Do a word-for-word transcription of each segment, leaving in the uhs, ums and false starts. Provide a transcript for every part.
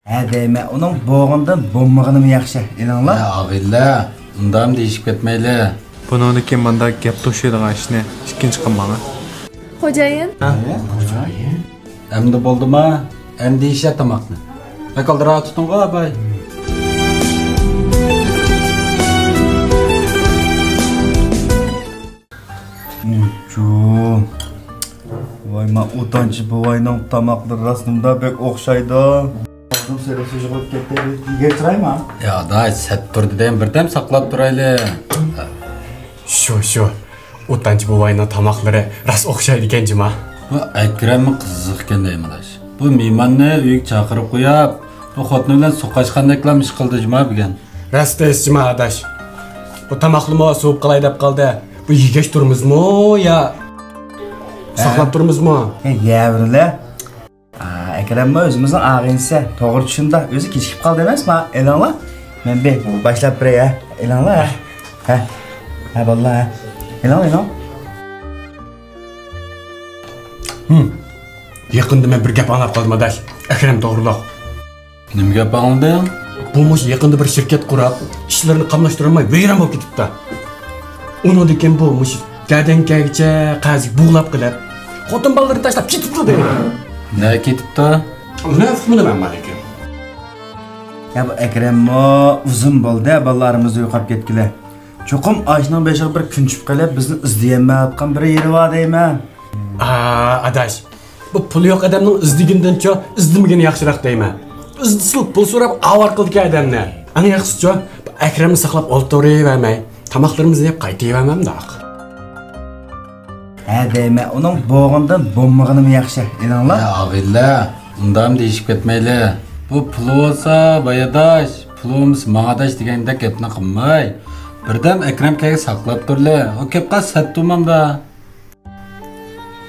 ھە دەيمەن، ئۇنىڭ بولغىنىدىن بولمىغىنىمۇ ياخشى، ئېلىڭلار. يا ئاغىنىلەر، ئۇنداقمۇ دېيىشىپ كەتمەيلى. بۇنىڭدىن كېيىن مۇنداق گەپ توشۇيدىغان ئىشنى ئىككىنچى قىلماڭلار. خوجايىن. ھە؟ خوجايىن. ئەمدى بولدىما؟ ئەمدى يېيىشە تاماقنى. بەك ئالدىراپ تۇتۇڭغۇ، ئاباي. ئۇچۇ. ۋاي، ما ئوتانچى بوۋاينىڭ تاماقلىرى راستىندا بەك ئوخشايدۇ. ئاغزىم سېرىق سۇژۇق بولۇپ كەتتى. يېگەن چىرايما؟ يا ئاداش، سەت تۇردى دەيمەن، بىردەم ساقلاپ تۇرايلى. شۇ، شۇ. ئوتانچى بوۋاينىڭ تاماقلىرى راست ئوخشايدىكەن جۇما. بۇ ئەكرەممۇ قىزىقكەن دەيمەن ئاداش. بۇ مېھماننى ئۆيگە چاقىرىپ قويۇپ، بۇ خوتۇنى بىلەن سوقۇشقاندەكلا ئىش قىلدى جۇما بۈگۈن. راست دەيسىز جۇما ئاداش. بۇ تاماقلىمۇ سوۋۇپ قالاي دەپ قالدى. بۇ يېگەچ تۇرىمىزمۇ يا ھە؟ ساقلاپ تۇرىمىزمۇ؟ ھە، يەۋېرىلە. ئا، ئەكرەممۇ ئۆزىمىزنىڭ ئاغىنىسى، توغرا چۈشىنىدۇ. ئۆزى كېچىكىپ قالدى ئەمەسمۇ؟ ئېلىڭلار. مەن بىر باشلاپ بېرەي، ھە؟ ئېلىڭلار، ھە؟ ھە، ھە، بالىلار، ھە؟ ئېلىڭ، ئېلىڭ. ھىم. يېقىندا مەن بىر گەپ ئاڭلاپ قالدىم ئاداش. ئەكرەم توغرۇلۇق. نېمە گەپ ئاڭلىدىڭ؟ بۇ مۇشۇ يېقىندا بىر شىركەت قۇرۇپ، ئىشلىرىنى قاملاشتۇرالماي ۋەيران بولۇپ كېتىپتۇ. ئۇنىڭدىن كېيىن بۇ مۇشۇ گەدەن كەگىچە قەرزگە بوغلاپ قېلىپ، خوتۇن بالىلىرىنى تاشلاپ كېتىپتۇ دەيدۇ. نەگە كېتىپتۇ؟ نېمە ئۇقمىدىم مەن لېكىن. يا بۇ ئەكرەممۇ ئۇزۇن بولدى بالىلىرىمىز يوقاپ كەتكىلى. چوقۇم ئاشۇنىڭ بېشىغا بىر كۈن چۈشۈپ قېلىپ، بىزنى ئىزدىيەلمەيۋاتقان بىر يېرى بار دەيمەن. ئا، ئاداش. بۇ پۇلى يوق ئادەمنىڭ ئىزدىگىنىدىنچۇ ئىزدىمىگىنى ياخشىراق دەيمەن. ئىزدىسىلا پۇل سوراپ ئاۋارە قىلىدىكەن ئادەمنى. ئەڭ ياخشىسىچۇ، بۇ ئەكرەمنى ساقلاپ ئولتۇرۇۋەرمەي، تاماقلىرىمىزنى يەپ قايتىۋەرمەمداق. ھە دەيمەن، ئۇنىڭ بولغىنىدىن بولمىغىنىمۇ ياخشى، ئېلىڭلار. يا ئاغىنىلەر، ئۇنداقمۇ دېيىشىپ كەتمەيلى. بۇ پۇلى بولسا باي ئاداش، پۇلى بولمىسا ماڭ ئاداش دېگەندەك گەپنى قىلماي، بىردەم ئەكرەم كەگە ساقلاپ تۇرلى. ئۇ كەپ قالسا سەت تۇرمامدا.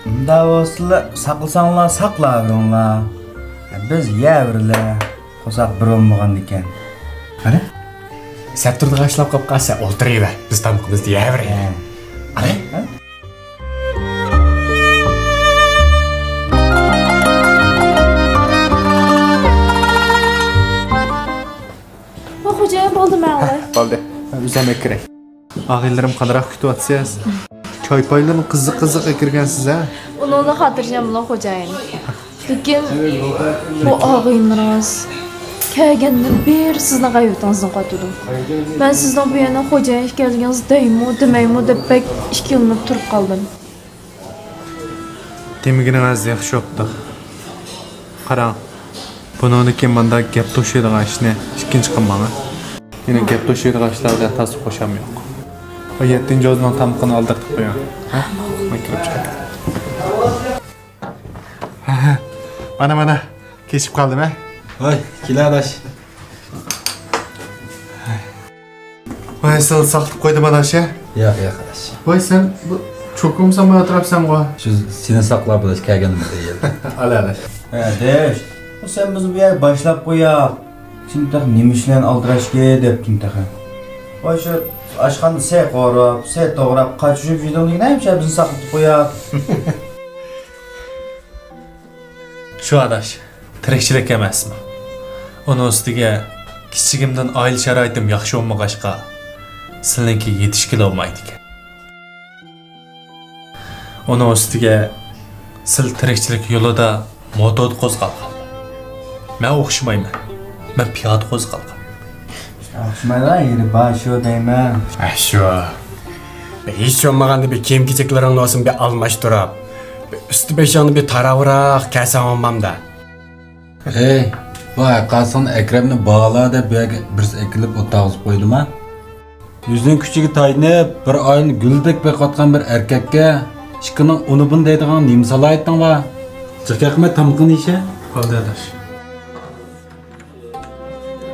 ئۇنداق بولسىلا، ساقلىساڭلار ساقلاۋېرىڭلار. بىز يەۋېرىلە، قورساق بىر بولمىغاندىكىن. قېنى، سەت تۇرىدىغان ئىشلار قاپ قالسا، ئولتۇرۇۋەر. بىز تامىقىمىزنى يەۋېرەيلى. ھە. قېنى؟ ھە؟ ۋاي، خوجايىن، بولدى مەن ئالاي. بولدى. مەن ئۆزۈم ئەكىرەي. ئاغىنىلىرىم قانداق كۈتۈۋاتىسىز؟ چاي-پايلىرىنى قىزىق-قىزىق ئەكىرگەنسىز ھە؟ ئۇنىڭدىن خاتىرجەم بولۇڭ خوجايىن. لېكىن بۇ ئاغىنىلىرىڭىز كەلگەندىن بېرى سىزنىڭ غەيۋىتىڭىزدىن قاتىدۇ. مەن سىزنىڭ بۇ يەرنىڭ خوجايىنى ئىكەنلىكىڭىزنى دەيمۇ، دېمەيمۇ دەپ بەك ئىككىلىنىپ تۇرۇپ قالدىم. دېمىگىنىڭىز ياخشى بوپتۇ. قاراڭ، بۇنىڭدىن كېيىن مۇنداق گەپ توشۇيدىغان ئىشنى ئىككىنچى قىلماڭ، ھە؟ مېنىڭ گەپ توشۇيدىغان ئىشلار بىلەن تازا خۇشام يوق. ئۇ يەتتىنچى ئوزىنىڭ تامىقىنى ئالدىرتىپ قويۇڭ، ھە؟ مەن كىرىپ چىقاي. ھە، ھە. مانا، مانا. كېچىكىپ قالدىم، ھە؟ ۋاي، كېلە ئاداش. ۋاي، سەل ساقىتىپ قويدۇم ئاداش، ھە؟ ياق، ياق ئاداش. ۋاي، سەن بۇ چوكۇمسان بولۇپ ئولتۇرۇپسەنغۇ؟ شۇ سېنى ساقلاپ ئاداش، كەلگىنىمدە يەردە. ئال ئاداش. ھە، ئاداش. بۇ سەن بىزنى بۇ يەرگە باشلاپ قويۇپ، سېنى تېخى نېمە ئىش بىلەن ئالدىراشكى دەپتىم تېخى. ۋاي، شۇ ئاشخانىدا سەي قورۇپ، سەي توغراپ، قاچا يۇيۇپ يۈردۈڭ دېگىنە، شۇ بىزنى ساقىتىپ قويۇپ. شۇ ئاداش، تىرىكچىلىك ئەمەسمۇ؟ ئۇنىڭ ئۈستىگە كىچىكىمدىن ئائىلە شارائىتىم ياخشى بولمىغاچقا، سىلىنىڭكى يېتىشكىلى بولمايدىكەن. ئۇنىڭ ئۈستىگە سىل تىرىكچىلىك يولىدا موتوردا قوزغالغان. مەن ئوخشىمايمەن. مەن پىيادە قوزغالغان. ئوخشىمايدىغان يېرى بار شۇ دەيمەن. ھە، شۇ. بىر ھېچ بولمىغاندا بىر كىيىم-كېچەكلىرىڭنى بولسۇن بىر ئالماشتۇرۇپ، بىر ئۈستى-بېشىڭنى بىر تاراۋراق كىيسەڭ بولمامدا؟ ھەي، بۇ ھەققاسىڭنى ئەكرەمنى بالا دەپ بۇ يەرگە بىرسى ئەكېلىپ ئولتۇرغۇزۇپ قويدىما؟ ئۆزىنىڭ كۈچىگە تايىنىپ، بىر ئائىلىنى گۈلدەك بېقىۋاتقان بىر ئەركەككە ئىككىنىڭ ئۇنى-بۇنى دەيدىغان نېمە سالاھىيىتىڭ بار؟ جىق ياقماي تامىقىنى يېيىشە. بولدى ئاداش.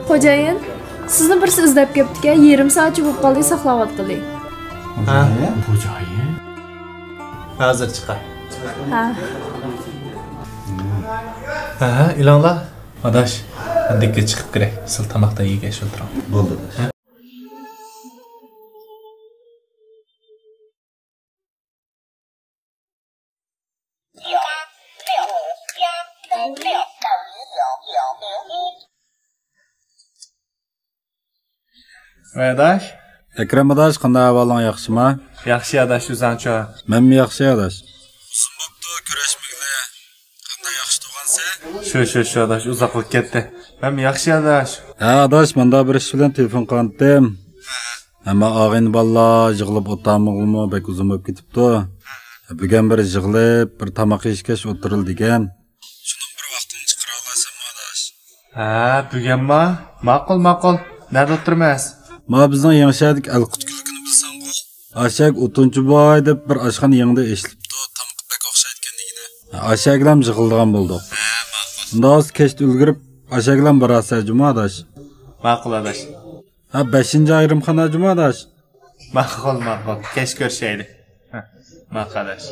خوجايىن، سىزنى بىرسى ئىزدەپ كەپتىكەن، يېرىم سائەتچە بولۇپ قالدى ساقلاۋاتقىلى. ھە؟ خوجايىن؟ ھازىر چىقاي. ھە. ھە، ھە، ئېلىڭلار. ئاداش، ئەمدىكى چىقىپ كىرەي. سىل تاماقتا يېگەچ ئولتۇرۇڭ. بولدى ئاداش. ھە؟ ۋەي ئاداش. ئەكرەم ئاداش، قانداق ئەھۋالىڭ، ياخشىما؟ ياخشى ئاداش، ئۆزۈڭچۇ؟ مەنمۇ ياخشى ئاداش. ئۇزۇن بوپتۇ كۆرۈشمىگىلى. قانداق، ياخشى تۇرغانسەن؟ شۇ، شۇ، شۇ ئاداش، ئۇزاق بولۇپ كەتتى. مەنمۇ ياخشى ئاداش. ھە ئاداش، مەن بىر ئىش بىلەن تېلېفون قىلغانتىم. ھە. ئەمما ئاغىنە بالىلار يىغىلىپ ئولتۇرمىغىلىمۇ بەك ئۇزۇن بولۇپ كېتىپتۇ. بۈگۈن بىر يىغىلىپ، بىر تاماق يېيىشكەچ ئولتۇرايلى دېگەن. شۇنىڭ بىر ۋاقتىنى چىقىرالايسەنمۇ ئاداش؟ ھە، بۈگۈنمۇ؟ ماقۇل، ماقۇل. نەدە ئولتۇرىمىز؟ ما بىزنىڭ يېڭى شەھەردىكى ئەلقۇت كۈلكىنى بىلسەڭغۇ؟ ئاشەك ئوتۇنچى بوۋاي دەپ بىر ئاشخانا يېڭىدىن ئېچىلىپتۇ، تامىقى بەك ئوخشايدىكەن دېگىنى. ئاشەگىلەم يىغىلىدىغان بولدۇق. ھە، ماقۇل. ئۇنداق بولسا كەچتە ئۈلگۈرۈپ، ئاشەگىلەم بارارسەن جۇمۇ ئاداش. ماقۇل ئاداش. ھە، بەشىنچى ئايرىمخانا جۇمۇ ئاداش. ماقۇل، ماقۇل. كەچ كۆرۈشەيلى. ھە، ماقۇل ئاداش.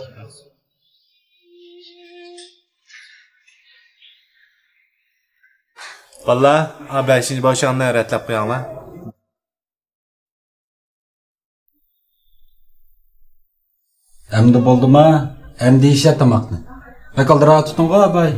باللا، ھا بەشىنچى باشاڭنى رەتلەپ قوياڭلار. ئەمدى بولدىما؟ ئەمدى يېيىشە تاماقنى. بەك ئالدىراق تۇتۇڭغۇ ئاباي.